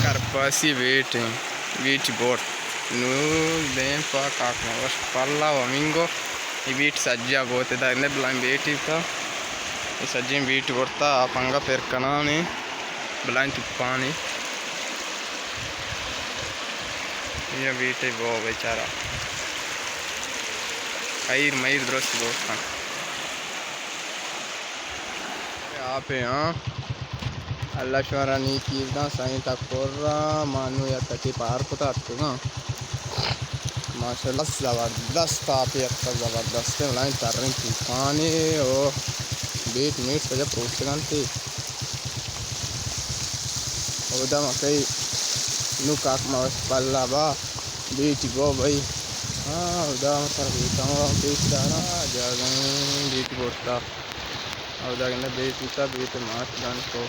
کرپاسی بیٹ ایں، بیٹ بورت۔ نوں دیم پہ کاک مبشر پلا و ہمینگو۔ اے بیٹ سجا بوت، ادا اندے بلائیں بیٹے بوتا۔ اے سجیں بیٹ بورتا، آپ انگا پر کنانے۔ بلائیں توپانے۔ اے بیٹے بو بیچارہ۔ ایر میر درست بوتاں۔ آپے ہاں۔ اللہ شمارا نیکی بداں، سائیں تا کرا، ما نوں یک کٹے پار کتا اتکگاں۔ ماشاءاللہ زبردست آپے اتکا، زبردست ایں، بلائیں تریں طوفانے او بیٹ میٹ سجا پروشتگ انت۔ اودا ما کئی نوں کاک مبشر پلا با بیٹی بو بھائی۔ ہاں، اودا ما تر بیٹاں پیش داراں، جاگہیں بیٹ بورتا۔ اودا گندے بیٹ بوتا، بیٹ ماش دنت کو۔